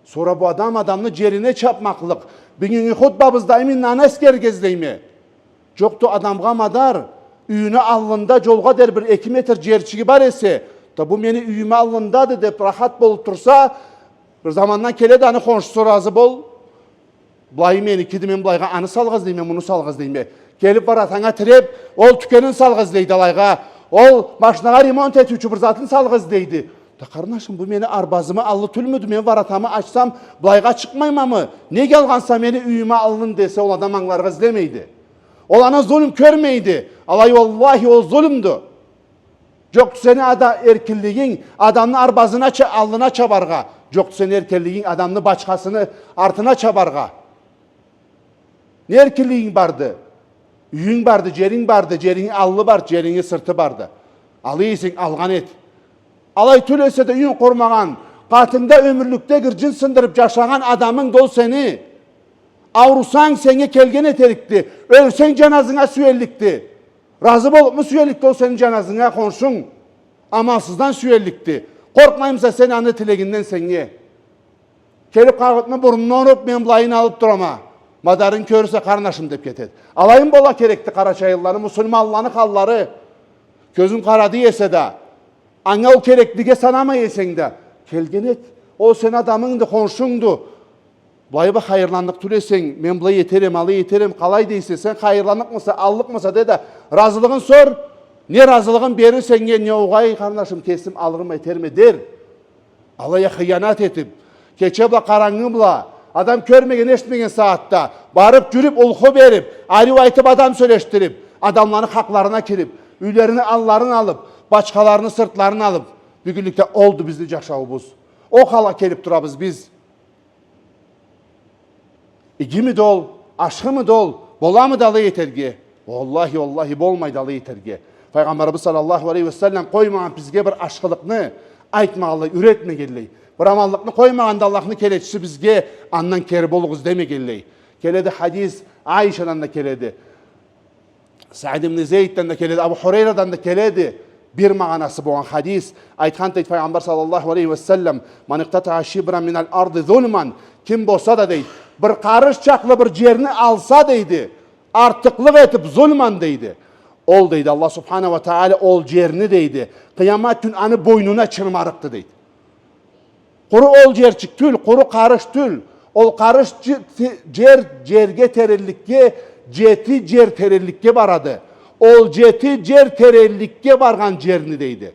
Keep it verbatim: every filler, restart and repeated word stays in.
Сора бу адам адамны джерине чабмакълыкъ. Бюгюннгю хутбабызда именно аны эсгерирге излейме. Джокъду адамгъа мадар, юйюню аллында джолгъа дери бир эки метр джерчиги бар эсе, да бу мени юйюмю аллындады деб рахат болуб турса, бир замандан келеди аны хоншусу, разы бол. Былайы меникиди, мен былайгъа аны салгъа излейме, муну салгъа излейме. Келиб воротанга тиреб, ол тюкенин салгъа излейди алайгъа. Ол машинагъа ремонт этиучю бир затын салгъа излейди. Да, къарнашым, бу мени арбазымы аллы тюлмюдю? Мен воротамы ачсам, былайгъа чыкъмаймамы? Неге алгъанса мени юйюмю аллын десе, ол адам ангыларгъа излемейди. Ол аны зулму кёрмейди. Алай, уаллахи, ол зулмуду. Джокъду сени ада-, эркинлигинг адамны арбазына ча-, аллына чабаргъа. Джокъду сени эркинлигинг адамны бачхасыны артына чабаргъа. Не эркинлигинг барды? Юйюнг барды, джеринг барды, джеринги аллы барды, джеринги сырты барды. Алай эсенг, алгъан эт. Алай тюл эсе да, юйюнг къурмагъан, къатынгда ёмюрлюкде гырджын сындырыб джашагъан адамынгды ол сени. Аурусанг, сеннге келген этерикди. Ёлсенг, джаназынга сюелликди. Разы болубму сюелликди ол сени джаназынга хоншунг? Амалсыздан сюелликди. Къоркъмаймыса сен аны тилегинден сеннге? Келиб къагъытны бурнундан уруб, мен былайын алыб турама. Мадарынг кёрюрсе, къарнашым, деб кетеди. Алайын бола керекди къарачайлыланы, муслиманланы халлары. Кёзюнг къарады эсе да, анга ол кереклиге санамай эсенг да, келген эт. Ол сени адамынгды, хоншунгду. Былай бир хайырланныкъ тюл эсенг, мен былай этерем, алай этерем, къалай дейсе, сен хайырланныкъмыса, аллыкъмыса, де да, разылыгъын сор, не разылыгъын берир сеннге, не огъай, къарнашым, кесим алырма, этерме, дер. Алай а хыянат этиб, кече бла, къарангы бла, адам кёрмеген, эшитмеген сагъатда барыб, джюрюб, улху бериб, ариу айтыб, адам сёлешдириб, адамланы хакъларына кириб, юйлерини алларын алыб, бачхаларыны сыртларын алыб, бюгюнлюкде олду бизни джашауубуз. Ол халгъа келиб турабыз биз. Игимиди ол, ашхымыды ол, боламыды алай этерге? Уаллахи, уаллахи, болмайды алай этерге. Файгъамбарыбыз саллаллаху алейхи ва саллам къоймагъан бизге бир ашхылыкъны айтмагъанлай, юретмегенлей. Бир аманлыкъны къоймагъанды Аллахны келечиси бизге, андан кери болугъуз демегенлей. Келеди хадис, Айшадан да келеди. Саид ибн Зейдден да келеди, Абу Хурейрадан да келеди. Бир магъанасы болгъан хадис. Айтхан дейди Файгъамбар саллаллаху алейхи ва саллам: «Ман икътатаа шибран минал арды зулман». Ким болса да, дейди, бир къарыш чакълы бир джерни алса, дейди, артыкълыкъ этиб, зулман, дейди. Ол, дейди, Аллах субхана ва тааля ол джерни, дейди, къыямат кюн аны бойнуна чырмарыкъды, дейди. Къуру ол джерчик тюл, къуру къарыш тюл. Ол къарыш джи-, ти-, джер, джерге теренликге, джети джер теренликге барады. Ол джети джер теренликге баргъан джерни, дейди,